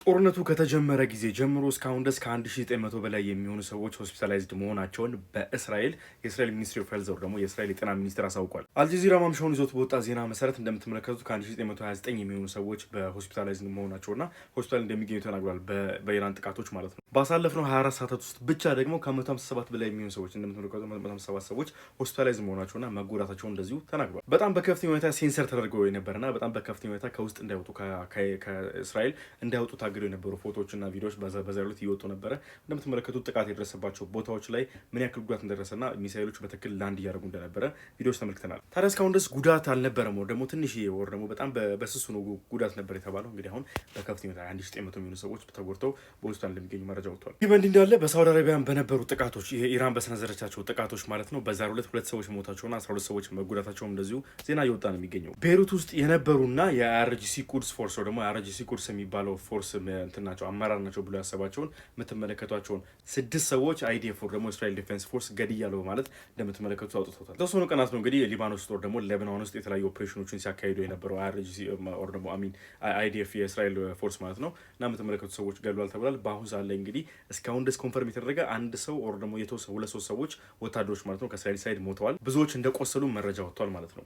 ጦርነቱ ከተጀመረ ጊዜ ጀምሮ እስካሁን ድረስ ከ1900 በላይ የሚሆኑ ሰዎች hospitalized መሆናቸውን በእስራኤል የእስራኤል Ministry of Health ደግሞ የእስራኤል የጤና ሚኒስቴር አሳውቋል። አልጀዚራ ማምሻውን ይዞት በወጣ ዜና መሰረት እንደምትመለከቱት ከ1929 የሚሆኑ ሰዎች በ hospitalized መሆናቸውና ሆስፒታል እንደሚገኙ ተናግሯል። በኢራን ጥቃቶች ማለት ነው። ባሳለፍነው 24 ሰዓታት ውስጥ ብቻ ደግሞ ከ157 በላይ የሚሆኑ ሰዎች፣ እንደምትመለከቱት 157 ሰዎች hospitalized መሆናቸውና መጎዳታቸውን እንደዚሁ ተናግሯል። በጣም በከፍተኛ ሁኔታ ሴንሰር ተደርገው የነበረና በጣም በከፍተኛ ሁኔታ ከውስጥ እንዳይወጡ፣ ከእስራኤል እንዳይወጡ ታግደው የነበሩ ፎቶዎችና ቪዲዮዎች በዛሬው ዕለት እየወጡ ነበረ። እንደምትመለከቱት ጥቃት የደረሰባቸው ቦታዎች ላይ ምን ያክል ጉዳት እንደደረሰና ሚሳይሎች በትክክል land እያደረጉ እንደነበረ ቪዲዮዎች ተመልክተናል። ታዲያ እስካሁን ድረስ ጉዳት አልነበረም፣ ወይ ደግሞ ትንሽ ወይ ደግሞ በጣም በስሱ ነው ጉዳት ነበር የተባለው። እንግዲህ አሁን በከፍተኛ ሁኔታ 1900 የሚሆኑ ሰዎች ተጎድተው በሆስፒታል እንደሚገኙ መረጃ ወጥቷል። ይህ በእንዲህ እንዳለ በሳውዲ አረቢያን በነበሩ ጥቃቶች፣ ኢራን በሰነዘረቻቸው ጥቃቶች ማለት ነው፣ በዛሬው ዕለት ሁለት ሰዎች መሞታቸውና 12 ሰዎች መጎዳታቸውም እንደዚሁ ዜና እየወጣ ነው የሚገኘው። ቤይሩት ውስጥ የነበሩና የ IRGC Quds Force ደግሞ IRGC Quds የሚባለው force እንትን ናቸው፣ አመራር ናቸው ብሎ ያሰባቸውን የምትመለከቷቸውን ስድስት ሰዎች IDF ደግሞ Israel Defense Force ገድያለሁ በማለት እንደምትመለከቱት አውጥቶታል። የተወሰኑ ቀናት ነው እንግዲህ የሊባኖስ ጦር ደግሞ ሌባኖን ውስጥ የተለያዩ ኦፕሬሽኖችን ሲያካሂዱ የነበረው IRGC or ደግሞ I mean IDF የእስራኤል force ማለት ነው እና የምትመለከቱ ሰዎች ገድሏል ተብሏል። በአሁኑ ሰዓት ላይ እንግዲህ እስካሁን ድረስ confirm የተደረገ አንድ ሰው or ደግሞ የተወሰኑ ሁለት ሶስት ሰዎች፣ ወታደሮች ማለት ነው፣ ከእስራኤል side ሞተዋል። ብዙዎች እንደቆሰሉ መረጃ ወጥቷል ማለት ነው።